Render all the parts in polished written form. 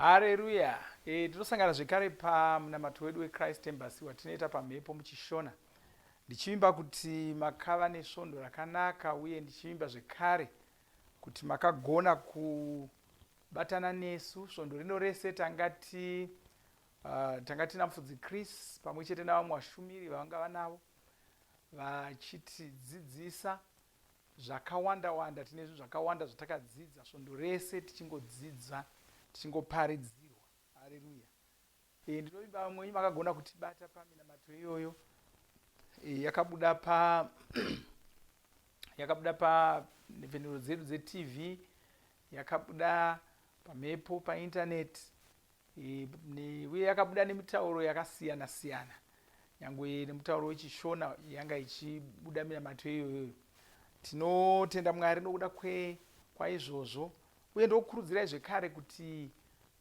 Hareruya! E, tinosangana zvekare pamunamato wedu weChrist Embassy watinoita pamhepo muchiShona. Ndichivimba kuti makava nesvondo rakanaka uye ndichivimba zvekare kuti makagona kubatana nesu svondo rino rese. Tanga ti tanga tina mufudzi Chris pamwe chete navamwe vashumiri vavanga vanavo vachitidzidzisa zvakawanda wanda. Tine zvinhu zvakawanda zvatakadzidza svondo rese tichingodzidza, tichingoparidzirwa. Hareruya! E, ndinovimba vamwe wenyu makagona kutibata paminamato iyoyo. E, yakabuda pa yakabuda panhepfenyuro dzedu dzeTV, yakabuda pamhepo paintaneti, e, uye yakabuda nemitauro yakasiyana siyana, nyangwe nemutauro wechiShona yanga ichibuda minamato iyoyoyo. Tinotenda Mwari nokuda kwaizvozvo, uye ndokukurudzirai zvekare kuti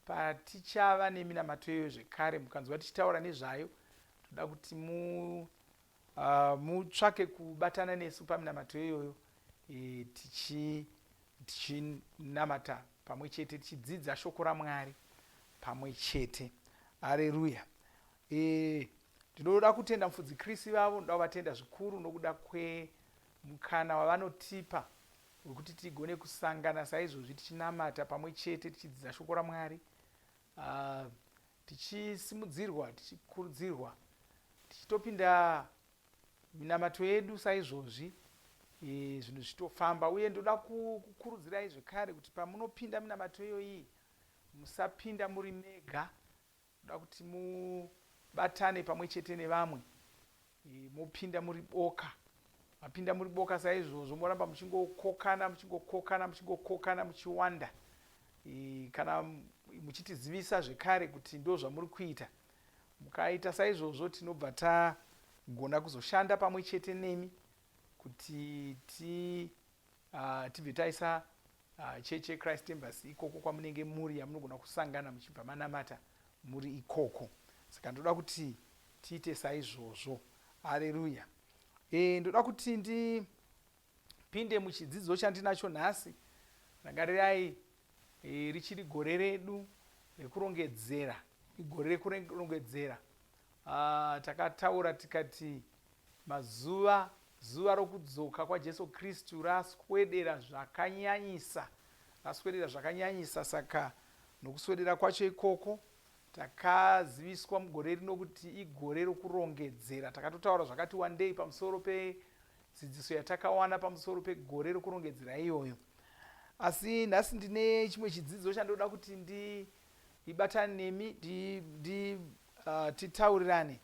patichava neminamato iyoyo zvekare, mukanzwa tichitaura nezvayo, toda kuti mu mutsvake kubatana nesu paminamato iyoyo, e, tichinamata pamwe chete, tichidzidza shoko raMwari pamwe chete. Areruya! E, ndinoda kutenda mufudzi Chris vavo, ndoda kuvatenda zvikuru nokuda kwemukana wavanotipa wekuti tigone kusangana saizvozvi tichinamata pamwe chete, tichidzidza shoko raMwari, tichisimudzirwa, tichikurudzirwa, tichitopinda minamato yedu saizvozvi, e, zvinhu zvichitofamba. Uye ndoda kukurudzirai zvekare kuti pamunopinda minamato iyoyi, musapinda muri mega. Ndoda kuti mubatane pamwe chete nevamwe, e, mopinda muri boka. Mapinda muri boka saizvozvo, moramba muchingokokana, muchingokokana, muchingokokana, muchiwanda, e, kana muchitizivisa zvekare kuti ndo zvamuri kuita. Mukaita saizvozvo, tinobva tagona kuzoshanda pamwe chete nemi kuti ti tibve taisa chechi yeChrist Embassy ikoko kwamunenge muri, yamunogona kusangana muchibva manamata muri ikoko. Saka ndoda kuti tiite saizvozvo. Hareruya! E, ndoda kuti ndipinde muchidzidzo chandinacho nhasi. Rangarirai, e, richiri gore redu rekurongedzera, igore rekurongedzera. Takataura tikati mazuva, zuva rokudzoka kwaJesu Kristu raswedera zvakanyanyisa, raswedera zvakanyanyisa. Saka nokuswedera kwacho ikoko, takaziviswa mugore rino kuti igore rokurongedzera. Takatotaura zvakati wandei pamusoro pedzidziso yatakawana pamusoro pegore rokurongedzera iyoyo. Asi nhasi ndine chimwe chidzidzo chandoda kuti ndibatane nemi, ndi, ndi, titaurirane.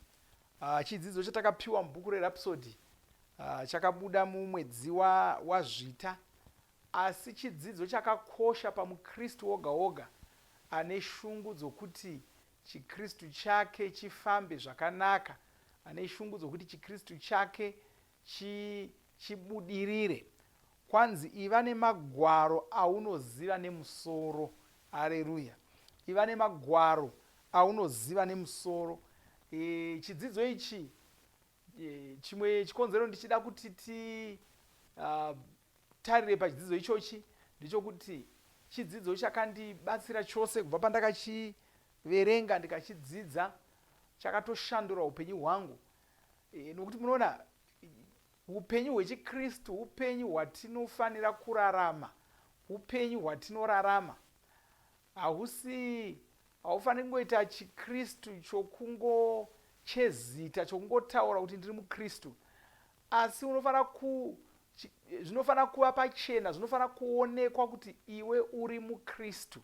Chidzidzo chatakapiwa mubhuku reRhapsody chakabuda mumwedzi waZvita, asi chidzidzo chakakosha pamuKristu woga woga ane shungu dzokuti chiKristu chake chifambe zvakanaka, ane shungu dzokuti chiKristu chake chibudirire. Kwanzi iva nemagwaro aunoziva nemusoro. Areruya! Iva nemagwaro aunoziva nemusoro. E, chidzidzo ichi, e, chimwe chikonzero ndichida kuti ti tarire pachidzidzo ichochi ndechokuti chidzidzo chakandibatsira chose kubva pandakachiverenga ndikachidzidza, chakatoshandura upenyu hwangu. E, nokuti munoona, upenyu hwechiKristu upenyu hwatinofanira kurarama, upenyu hwatinorarama. Hausi, haufaniri kungoita chiKristu chokungo chezita, chokungotaura kuti ndiri muKristu, asi unofanira ku zvinofanira kuva pachena, zvinofanira kuonekwa kuti iwe uri muKristu.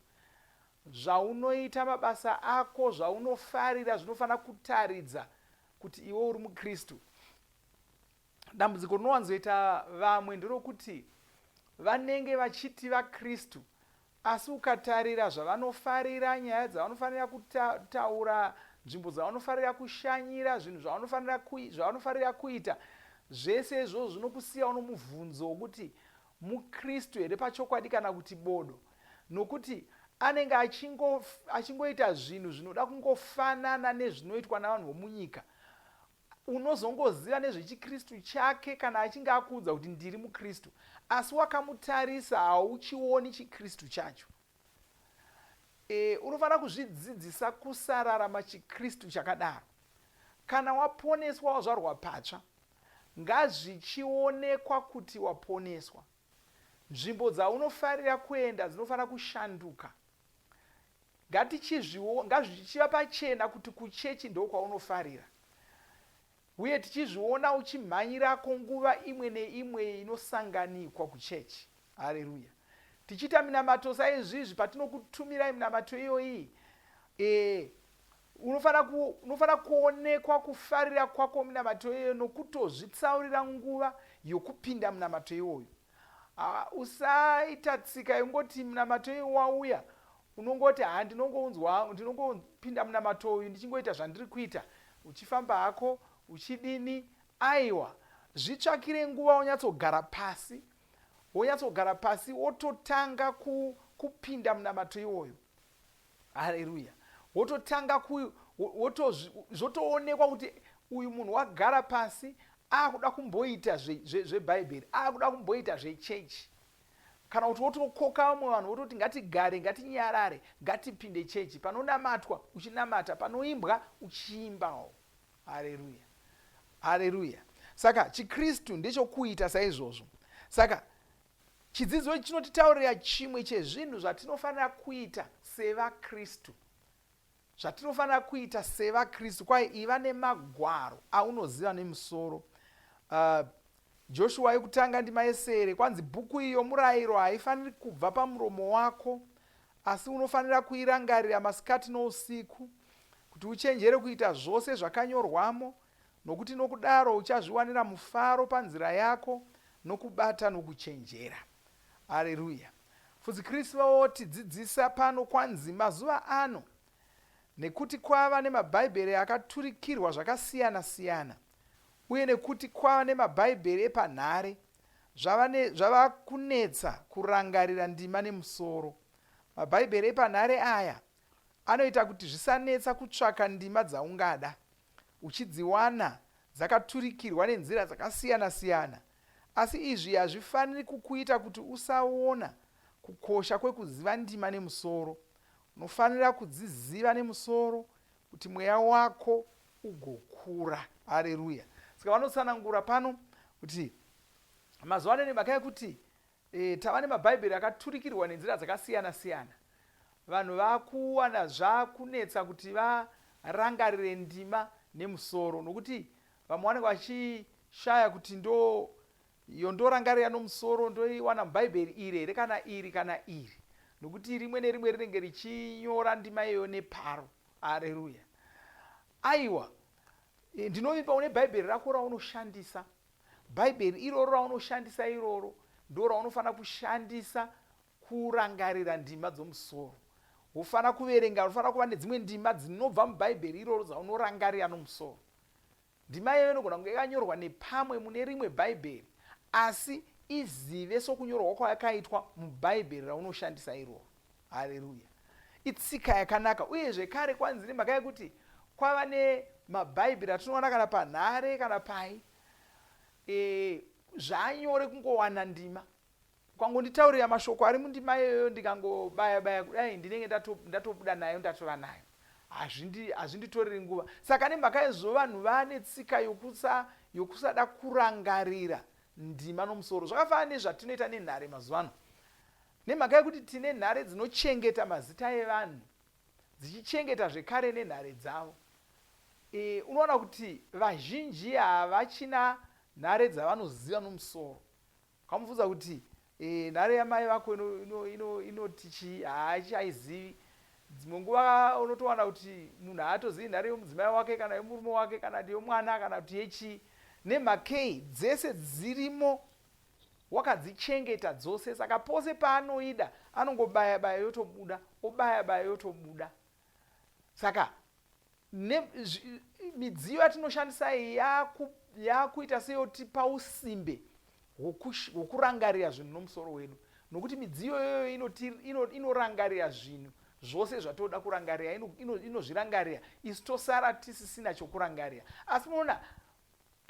Zvaunoita, mabasa ako, zvaunofarira zvinofanira kutaridza kuti iwe uri muKristu. Dambudziko rinowanzoita vamwe nderokuti vanenge vachiti vaKristu, asi ukatarira zvavanofarira, nyaya dzavanofanira kutaura, nzvimbo dzavanofarira kushanyira, zvinhu zvavanofarira kuita, zvese izvozvo zvinokusiyawo nomubvunzo wokuti muKristu here pachokwadi kana kuti bodo, nokuti anenge achingoita zvinhu zvinoda kungofanana nezvinoitwa navanhu vomunyika. Unozongoziva nezvechiKristu chake kana achinge akuudza kuti ndiri muKristu, asi wakamutarisa hauchioni chiKristu chacho. E, unofanira kuzvidzidzisa kusararama chiKristu chakadaro. Kana waponeswa wazvarwa patsva, ngazvichionekwa kuti waponeswa. Nzvimbo dzaunofarira kuenda dzinofanira kushanduka. Ngatichizviwo, ngazvichiva pachena kuti kuchechi ndokwaunofarira. Uye tichizviona uchimhanyirako nguva imwe neimwe inosanganikwa kuchechi. Hareruya. Tichiita minamato saizvizvi patinokutumirai minamato iyoyi, e, unofanira ku, unofanira kuonekwa kufarira kwako minamato iyoyo nokutozvitsaurira nguva yokupinda munamato iwoyo. Ah, usaita tsika yekungoti munamato iyoyo wauya unongoti ha ndinongounzwa ndinongopinda munamato uyu ndichingoita zvandiri kuita uchifamba hako uchidini aiwa zvitsvakire nguva wonyatsogara pasi wonyatsogara pasi wototanga ku, kupinda munamato iwoyo Hareruya. Wototanga ku wotoonekwa kuti uyu munhu wagara pasi akuda kumboita zvebhaibheri, akuda kumboita zvechechi. Kana kuti wotokoka vamwe vanhu wototi ngatigare, ngatinyarare, ngatipinde chechi. Panonamatwa uchinamata, panoimbwa uchiimbawo. Hareruya. Hareruya. Saka chiKristu ndechokuita saizvozvo. Saka Chidzidzo ichi chinotitaurira chimwe chezvinhu zvatinofanira kuita sevaKristu. Zvatinofanira kuita sevaKristu. Kwai iva nemagwaro aunoziva nemusoro. Uh, Joshua yekutanga ndima yesere kwanzi bhuku iyi yomurayiro haifaniri kubva pamuromo wako asi unofanira kuirangarira masikati nousiku kuti uchenjere kuita zvose zvakanyorwamo Nokuti nokudaro uchazviwanira mufaro panzira yako, nokubata nokuchenjera. Areruya. Mufudzi Chris vaotidzidzisa pano kwanzi mazuva ano nekuti kwava nemaBhaibheri akaturikirwa zvakasiyana siyana uye nekuti kwava nemaBhaibheri epanhare zvava, ne, zvava kunetsa kurangarira ndima nemusoro. MaBhaibheri epanhare aya anoita kuti zvisanetsa kutsvaka ndima dzaungada. uchidziwana dzakaturikirwa nenzira dzakasiyana-siyana. Asi izvi hazvifaniri kukuita kuti usaona kukosha kwekuziva ndima nemusoro. Unofanira kudziziva nemusoro kuti mweya wako ugokura. Hareruya! Saka vanotsanangura pano kuti mazuva ano nemhaka yekuti E, tava nemaBhaibheri akaturikirwa nenzira dzakasiyana-siyana. Vanhu vakuwana zvakunetsa kuti varangarire ndima nemusoro nokuti vamwe vanenge vachishaya kuti ndo yondorangarira nomusoro ndoiwana mubhaibheri iri here kana iri kana iri nokuti rimwe nerimwe rinenge richinyora ndima iyoyo neparo. Areruya! Aiwa, e, ndinovimba une bhaibheri rako raunoshandisa. Bhaibheri iroro raunoshandisa iroro ndoraunofanira kushandisa kurangarira ndima dzomusoro. Wofanira kuverenga, unofanira kuva nedzimwe ndima dzinobva muBhaibheri iroro dzaunorangarira nomusoro. Ndima iyoyo inogona kunge yakanyorwa nepamwe mune rimwe Bhaibheri, asi izive sokunyorwa kwayakaitwa muBhaibheri raunoshandisa iroro. Hareruya! Itsika yakanaka. Uye zvekare kwanzi nemhaka yekuti kwava nemabhaibheri atinowana kana panhare kana pai, e, zvaanyore kungowana ndima. Ukangonditaurira mashoko ari mundima iyoyo ndikangobaya baya kudai ndinenge ndatobuda nayo ndatova nayo. Hazvinditoreri nguva. Saka nemhaka yezvo vanhu vane tsika yokusa yokusada kurangarira ndima nomusoro. Zvakafanana nezvatinoita nenhare mazuva ano. Nemhaka yekuti tine nhare dzinochengeta mazita evanhu, dzichichengeta zvekare nenhare dzavo, e, unowana kuti vazhinji havachina nhare dzavanoziva nomusoro. Ukamubvunza kuti e, nhare yamai vako inoti ino, ino, ino chii, haachaizivi. Dzimwe nguva unotowana kuti munhu haatozivi nhare yomudzimai wake kana yomurume wake kana kuti yomwana kana kuti yechii. Nemhakei? Dzese dzirimo Wakadzichengeta dzose saka pose paanoida anongobaya baya yotobuda obaya baya yotobuda. Saka ne, zvi, midziyo yatinoshandisa iyi yakuita seyotipa usimbe hwokurangarira zvinhu nomusoro wedu nokuti midziyo iyoyo inorangarira ino, ino zvinhu zvose zvatoda kurangarira inozvirangarira ino isu tosara tisisina chokurangarira asi munoona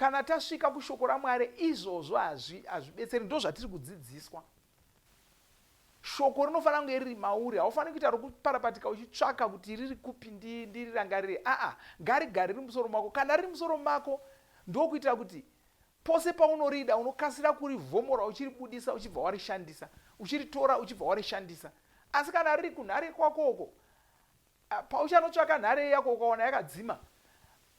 Kana tasvika kushoko raMwari izvozvo hazvibetseri ndozvatiri kudzidziswa. Shoko rinofanira kunge riri mauri. Haufaniri kuita rokuparapatika uchitsvaka kuti riri kupi ndirirangarire. Aa, ngarigare riri musoro mako. Kana riri musoro mako, ndokuitira kuti pose paunorida unokasira kurivhomora uchiribudisa uchibva warishandisa, uchiritora uchibva warishandisa. Asi kana riri kunhare kwako uko, pauchanotsvaka nhare yako ukawana yakadzima,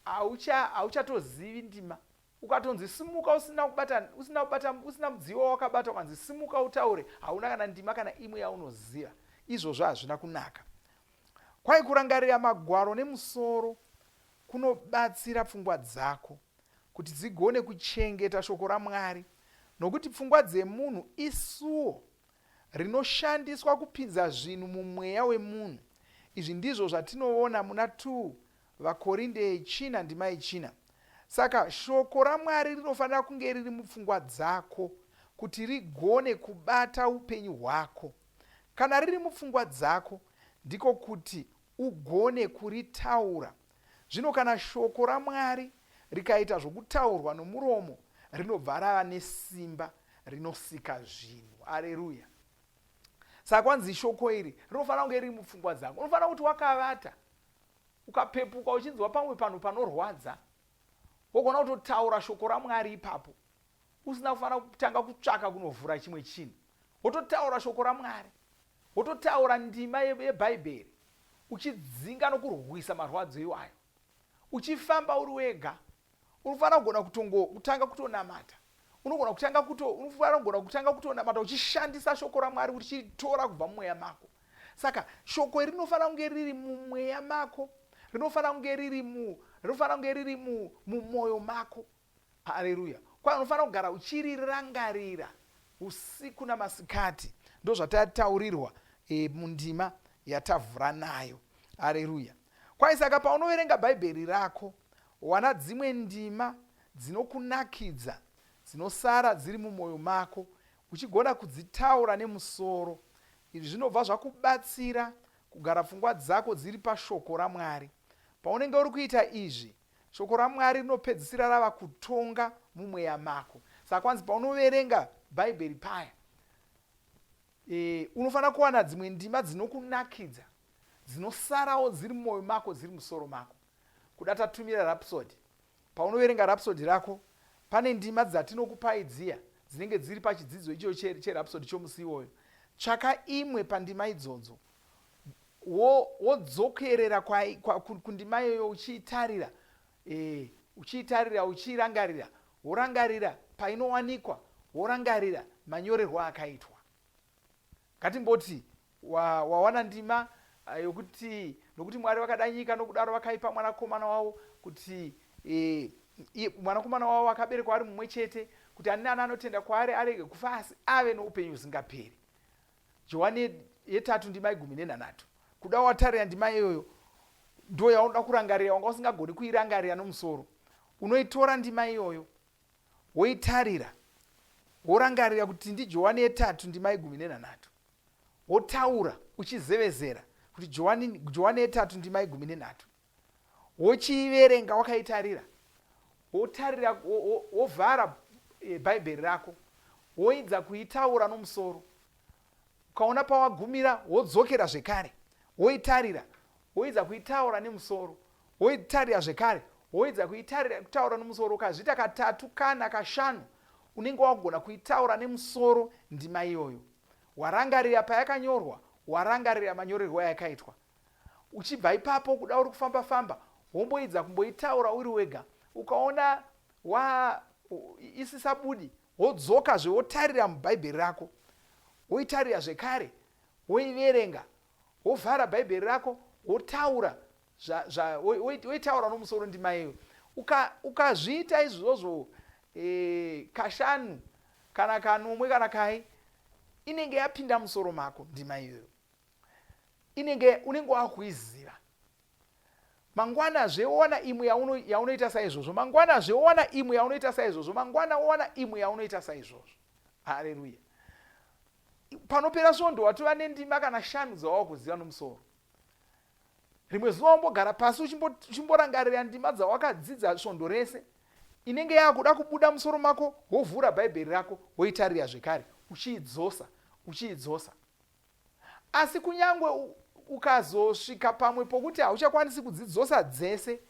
hauchatozivi ndima. Ukatonzi simuka usina kubata usina kubata usina mudziyo wawakabata ukanzi simuka utaure hauna kana ndima kana imwe yaunoziva. Izvozvo hazvina kunaka. Kwai kurangarira magwaro nemusoro kunobatsira pfungwa dzako kuti dzigone kuchengeta shoko raMwari nokuti pfungwa dzemunhu isuo rinoshandiswa kupinza zvinhu mumweya wemunhu. Izvi ndizvo zvatinoona muna 2 VaKorinde yechina ndima yechina. Saka shoko raMwari rinofanira kunge riri mupfungwa dzako kuti rigone kubata upenyu hwako. Kana riri mupfungwa dzako, ndiko kuti ugone kuritaura. Zvino kana shoko raMwari rikaita zvokutaurwa nomuromo, rinobva rava nesimba rinosika zvinhu. Areruya! Saka kwanzi shoko iri rinofanira kunge riri mupfungwa dzako. Unofanira kuti wakavata ukapepuka uchinzwa pamwe panhu panorwadza wogona kutotaura shoko ramwari ipapo usina kufanira kutanga kutsvaka kunovhura chimwe chinhu wototaura shoko ramwari wototaura ndima yebhaibheri uchidzinga nokurwisa marwadzo iwayo uchifamba uri wega unofanira kugona kutongo kutanga kutonamata unogona kutanga kuto unofanira kugona kutanga kutonamata uchishandisa shoko ramwari uchiritora kubva mumweya mako saka shoko iri rinofanira kunge riri mumweya mako rinofanira kunge riri mu rinofanira kunge riri mumwoyo mako Hareruya. Kwai unofanira kugara uchirirangarira usiku namasikati. Ndozvatataurirwa e, mundima yatavhura nayo. Hareruya. Kwai saka paunoverenga Bhaibheri rako, wana dzimwe ndima dzinokunakidza dzinosara dziri mumwoyo mako uchigona kudzitaura nemusoro. Izvi zvinobva zvakubatsira kugara pfungwa dzako dziri pashoko raMwari. Paunenge uri kuita izvi, Shoko raMwari rinopedzisira rava kutonga mumweya mako. Saka kwanzi paunoverenga Bhaibheri paya, e, unofanira kuwana dzimwe ndima dzinokunakidza dzinosarawo dziri mumwoyo mako, dziri musoro mako. Kuda tatumira Rhapsody. Paunoverenga Rhapsody rako, pane ndima dzatinokupai dziya dzinenge dziri pachidzidzo ichocho cheRhapsody chomusi iwoyo. Tsvaka imwe pandima idzodzo wodzokerera kundima iyoyo uchiitarira e, uchiitarira uchiirangarira worangarira painowanikwa worangarira manyorerwo akaitwa ngatimboti wawana wa ndima eh, yokuti nokuti mwari vakada nyika nokudaro vakaipa mwanakomana wavo kuti e, mwanakomana wavo akaberekwa ari mumwe chete kuti ani nani anotenda kwaari arege kufa asi ave noupenyu husingaperi Johani yetatu ndima yegumi nenhanhatu. Kuda watarira ndima iyoyo ndo yaunoda kurangarira wanga usingagoni kuirangarira nomusoro. Unoitora ndima iyoyo woitarira worangarira kuti ndiJohani yetatu ndima yegumi nenhanhatu. Wotaura uchizevezera kuti Johani, Johani yetatu ndima yegumi nenhatu. Wochiiverenga wakaitarira wotarira wovhara e, bhaibheri rako woidza kuitaura nomusoro ukaona pawagumira wodzokera zvekare woitarira woidza kuitaura nemusoro woitarira zvekare woidza kuitarira kutaura nomusoro ukazviita katatu kana kashanu unenge wagona kuitaura nemusoro ndima iyoyo warangarira payakanyorwa warangarira manyorerwo ayakaitwa Uchibva ipapo kuda uri kufamba famba womboidza kumboitaura uri wega ukaona wa isisabudi wodzokazve wotarira mubhaibheri rako woitarira zvekare woiverenga wovhara bhaibheri rako wotaura woitaura nomusoro ndima iyoyo ukazviita izvozvo e, kashanu kana kanomwe kana kai inenge yapinda musoro mako ndima iyoyo inenge unenge wakuiziva mangwanazve wowana imwe yaunoita saizvozvo mangwanazve wowana imwe yaunoita saizvozvo mangwana wowana imwe yaunoita saizvozvo hareruya panopera svondo watova nendima kana shanu dzawava kuziva nomusoro rimwe zuva wambogara pasi uchimborangarira ndima dzawakadzidza svondo rese inenge yakuda kubuda musoro mako wovhura bhaibheri rako woitarira zvekare uchiidzosa uchiidzosa. Asi kunyange ukazosvika pamwe pokuti hauchakwanisi kudzidzosa dzese,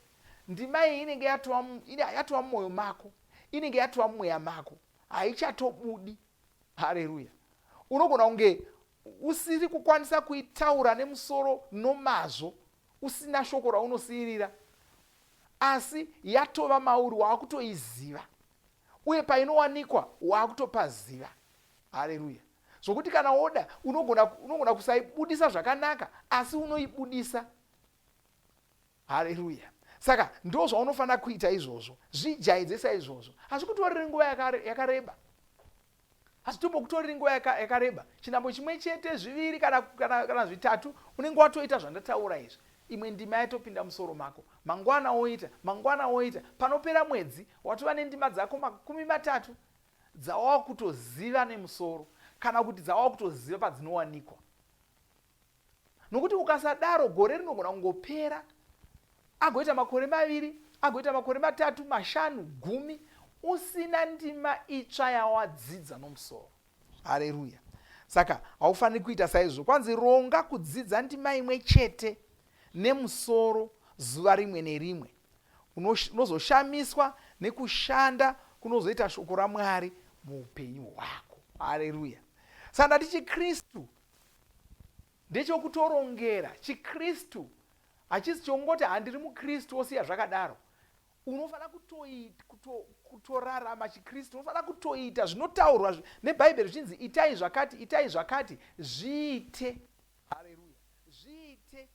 ndima iyi inenge yatova mumwoyo mako, inenge yatova mumweya mako, haichatobudi. Hareruya! Unogona kunge usiri kukwanisa kuitaura nemusoro nomazvo, usina shoko raunosiyirira, asi yatova mauri, waakutoiziva, uye painowanikwa waakutopaziva. Hareruya! Zvokuti kana woda unogona, unogona kusaibudisa zvakanaka, asi unoibudisa. Hareruya! Saka ndo zvaunofanira kuita izvozvo. Zvijaidze saizvozvo. Hazvikutoreri nguva yakareba. Hazvitombokutoreri nguva yakareba. Chinhambo chimwe chete, zviviri kana, kana, kana zvitatu, unenge watoita zvandataura izvi. Imwe ndima yatopinda musoro mako. Mangwana woita, mangwana woita. Panopera mwedzi, watova nendima dzako 30 dzawakutoziva nemusoro kana kuti dzawakutoziva padzinowanikwa. Nokuti ukasadaro gore rinogona kungopera, agoita makore maviri, agoita makore matatu, mashanu, gumi, usina ndima itsva yawadzidza nomusoro. Hareruya! Saka haufaniri kuita saizvozvo. Kwanzi ronga kudzidza ndima imwe chete nemusoro zuva rimwe nerimwe. Unozoshamiswa nekushanda kunozoita shoko raMwari muupenyu hwako. Hareruya! Saka ndati chiKristu ndechokutorongera. ChiKristu hachisi chongoti handiri muKristu wosiya zvakadaro. Unofanira kutorarama chiKristu. Unofanira kutoita zvinotaurwa neBhaibheri zvichinzi itai zvakati, itai zvakati, zviite. Hareruya! Zviite.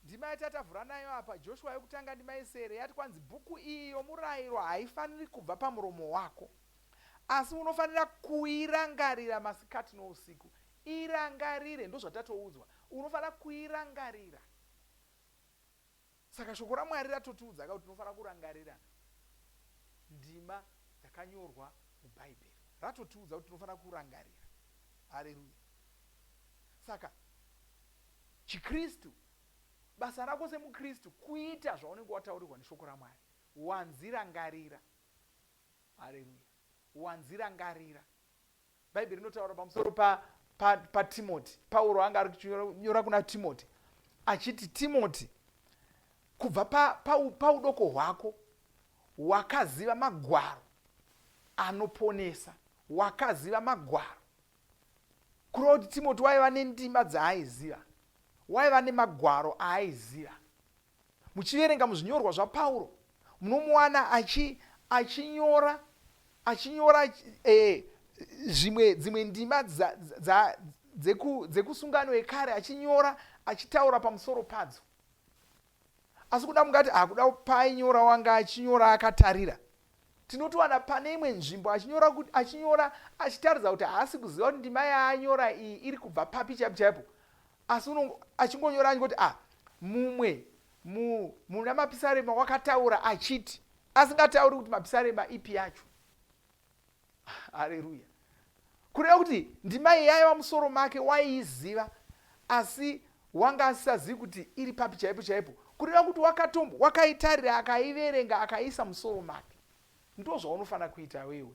Ndima yatatavhura nayo apa, Joshua yokutanga ndima yesere, yati kwanzi bhuku iyi yomurayiro haifaniri kubva pamuromo wako, asi unofanira kuirangarira masikati nousiku. Irangarire, ndozvatatoudzwa. Unofanira kuirangarira. Saka shoko raMwari ratotiudza ka kuti tinofanira kurangarira ndima dzakanyorwa muBhaibheri. Ratotiudza kuti tinofanira kurangarira. Hareruya. Saka chiKristu, basa rako semuKristu kuita zvaunenge wataurirwa neshoko raMwari. Wanzirangarira. Hareruya. Wanzirangarira. Bhaibheri rinotaura pamusoro paTimoti. Pa, pa Pauro anga ari kunyora kuna Timoti achiti, Timoti, kubva paudoko pa, pa hwako wakaziva magwaro anoponesa, wakaziva magwaro. Kureva kuti Timoti waiva nendima dzaaiziva, waiva nemagwaro aaiziva. Muchiverenga muzvinyorwa zvaPauro, munomuwana achi, achinyora achinyora eh, zvimwe dzimwe ndima dzekusungano yekare achinyora achitaura pamusoro padzo. Asi kuda mungati akuda ah, paainyora wanga achinyora akatarira. Tinotowana pane imwe nzvimbo achinyora achinyora achitaridza kuti haasi kuziva kuti ndima yaanyora iyi iri kubva papi chaipo chaipo. Asi achingonyora achingoti ah mumwe mu, muna mapisarema wakataura achiti, asingatauri kuti mapisarema ipi yacho. Hareruya. Kureva kuti ndima iyi yaiva musoro make waiiziva asi wanga asisazivi kuti iri papi chaipo chaipo. Kureva kuti wakatombo wakaitarira akaiverenga akaiisa musoro make. Ndozvaunofanira kuita wewe.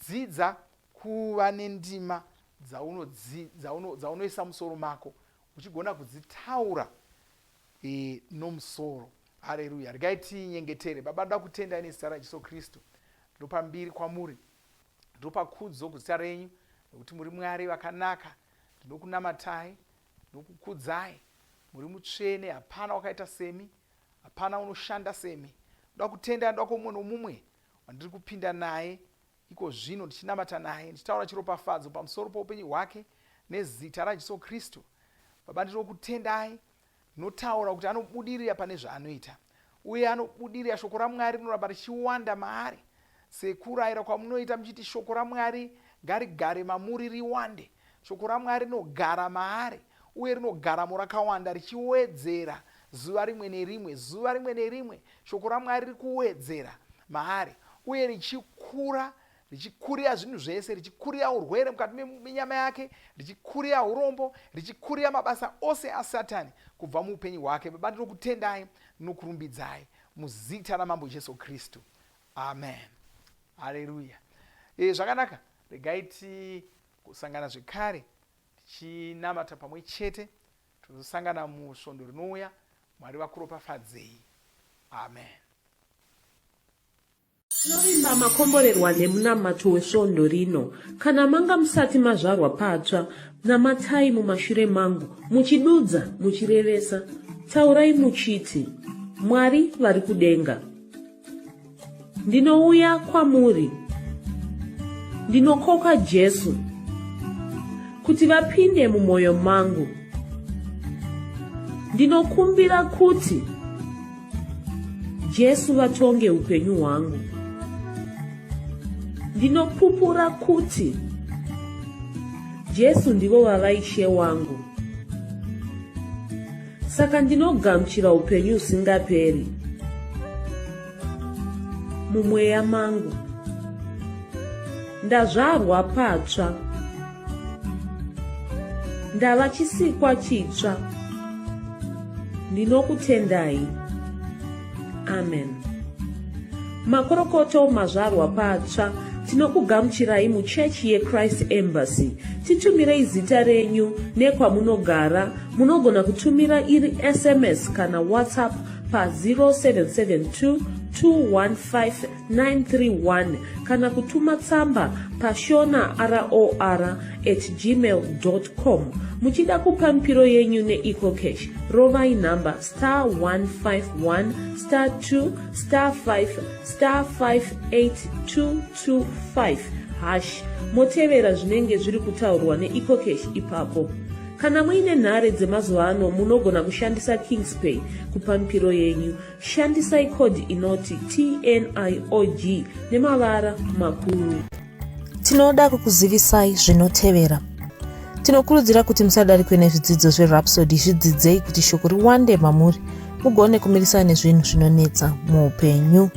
Dzidza kuva nendima dzaunoisa musoro mako uchigona kudzitaura e, nomusoro. Hareruya. Regai tinyengetere. Baba, ndoda kutendai nezita raJesu Kristu. Ndinopa mbiri kwamuri. Ndinopa kudzo kuzita renyu nekuti muri Mwari vakanaka. Ndinokunamatai, ndinokukudzai. Muri mutsvene, hapana wakaita semi, hapana unoshanda semi. Ndoda kutenda, ndoda kwomumwe nomumwe wandiri kupinda naye iko zvino ndichinamata naye, ndichitaura chiropafadzo pamusoro poupenyu hwake nezita raJesu Kristu. Baba, ndinokutendai. Ndinotaura kuti anobudirira pane zvaanoita uye anobudirira. Shoko raMwari rinoramba richiwanda maari sekurayira kwamunoita muchiti shoko raMwari ngarigare mamuri riwande. Shoko raMwari rinogara maari uye rinogaramo rakawanda richiwedzera zuva rimwe nerimwe. Zuva rimwe nerimwe shoko raMwari riri kuwedzera maari uye richikura, richikurira zvinhu zvese, richikurira urwere mukati menyama yake, richikurira urombo, richikurira mabasa ose aSatani kubva muupenyu hwake. Baba, ndinokutendai, ndinokurumbidzai muzita raMambo Jesu Kristu. Amen. Haleluya. E, zvakanaka. Regai tisangana zvekare. Tichinamata pamwe chete. Tozosangana musvondo rinouya. Mwari vakuropafadzei. Amen. Tinovimba makomborerwa nemunamato wesvondo rino. Kana manga musati mazvarwa patsva, namatai mumashure mangu, muchidudza, muchirevesa. Taurai muchiti, Mwari vari kudenga. Ndinouya kwamuri. Ndinokoka Jesu kuti vapinde mumwoyo mangu. Ndinokumbira kuti Jesu vatonge upenyu hwangu. Ndinopupura kuti Jesu ndivo vava Ishe wangu. Saka ndinogamuchira upenyu husingaperi mumweya mangu. Ndazvarwa patsva. Ndava chisikwa chitsva. Ndinokutendai. Amen. Makorokoto mazvarwa patsva tinokugamuchirai muchechi yeChrist Embassy. Titumirei zita renyu nekwamunogara. Munogona kutumira iri SMS kana WhatsApp pa 0772 215 931 kana kutuma tsamba pashona ror at gmail com. Muchida kupa mipiro yenyu neEcoCash, rovai nhamba star 151 star 2 star 5 star 58225 hash motevera zvinenge zviri kutaurwa neEcoCash ipapo. Kana muine nhare dzemazuva ano munogona kushandisa Kingspay kupa mipiro yenyu. Shandisai code inoti TNIOG nemavara makuru. Tinoda kukuzivisai zvinotevera. Tinokurudzira kuti musadarikwe nezvidzidzo zveRhapsody, zvidzidzei kuti shoko riwande mamuri mugone kumirisana nezvinhu zvinonetsa muupenyu.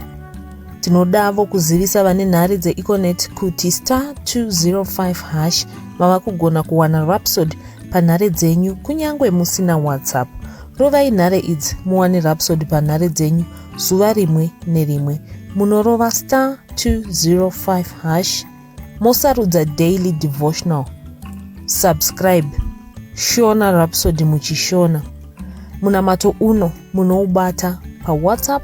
Tinodavo kuzivisa vane nhare dzeEconet kuti star 205 hash mava kugona kuwana Rhapsody panhare dzenyu kunyange musina WhatsApp. Rovai nhare idzi muwane Rhapsody panhare dzenyu zuva rimwe nerimwe. Munorova star 205 hash mosarudza daily devotional. Subscribe Shona Rhapsody muchishona. Munamato uno munoubata paWhatsApp,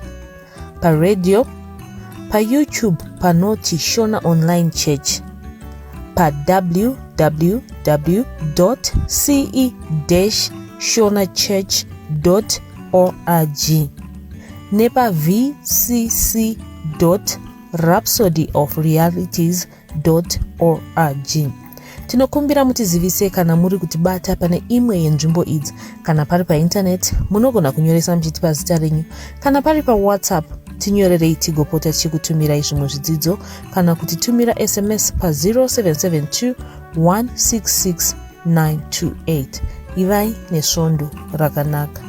paradio, paYouTube panoti Shona Online Church, pa www.ce-shonachurch.org nepa vcc.rhapsodyofrealities org. Tinokumbira mutizivise kana muri kutibata pane imwe yenzvimbo idzi. Kana pari paintaneti, munogona kunyoresa muchitipa zita renyu. Kana pari paWhatsApp, tinyorerei tigopota tichikutumirai zvimwe zvidzidzo kana kutitumira SMS pa 0772 166 928. Ivai nesvondo rakanaka.